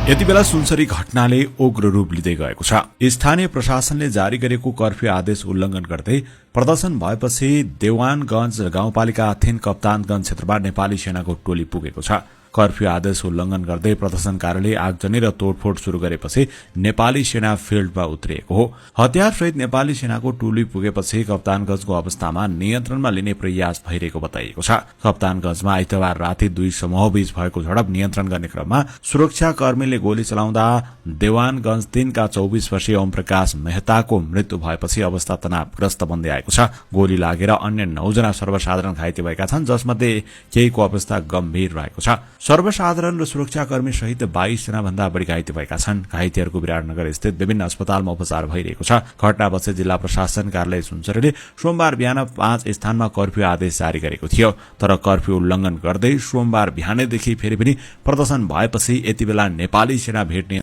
यति बेला सुनसरी घटनाले उग्र रूप लिँदै गएको छ। स्थानीय प्रशासनले जारी गरेको कर्फ्यू आदेश उल्लंघन गर्दै प्रदर्शन भएपछि देवानगंज गाउँपालिका अथेन कप्तानगंज क्षेत्रमा नेपाली सेनाको टोली पुगेको छ। कर्फ्यू आदेश उल्लंघन गर्दै प्रदर्शनकारीले आगजनी र तोडफोड शुरू गरेपछि नेपाली सेना फिल्डमा उत्रिएको हो। हतियारसहित नेपाली सेनाको टोली पुगेपछि कप्तानगंजको अवस्थामा नियन्त्रणमा लिने प्रयास भइरहेको बताइएको छ। कप्तानगंजमा आइतबार राति दुई समूहबीच भएको झडप नियन्त्रण गर्ने क्रममा सुरक्षाकर्मीले गोली चलाउँदा देवानगंज 3 का 24 वर्षीय ओम प्रकाश मेहताको मृत्यु भएपछि अवस्था तनावग्रस्त बन्दै आएको छ। गोली लागेर अन्य 9 जना सर्वसाधारण घाइते भएका छन्, जसमध्ये केहीको अवस्था गम्भीर रहेको छ। सर्वसाधारण र सुरक्षाकर्मी सहित 22 जना भन्दा बढ़ी घाइते भएका छन्। घाइतेहरूको विराटनगर स्थित विभिन्न अस्पतालमा उपचार भइरहेको छ। घटनापछि जिल्ला प्रशासन कार्यालय सुनसरीले सोमबार बिहान 5 स्थानमा कर्फ्यू आदेश जारी गरेको थियो। तर कर्फ्यू उल्लंघन गर्दै सोमबार बिहानैदेखि फेरि पनि प्रदर्शन भएपछि यति बेला नेपाली सेना भेट्ने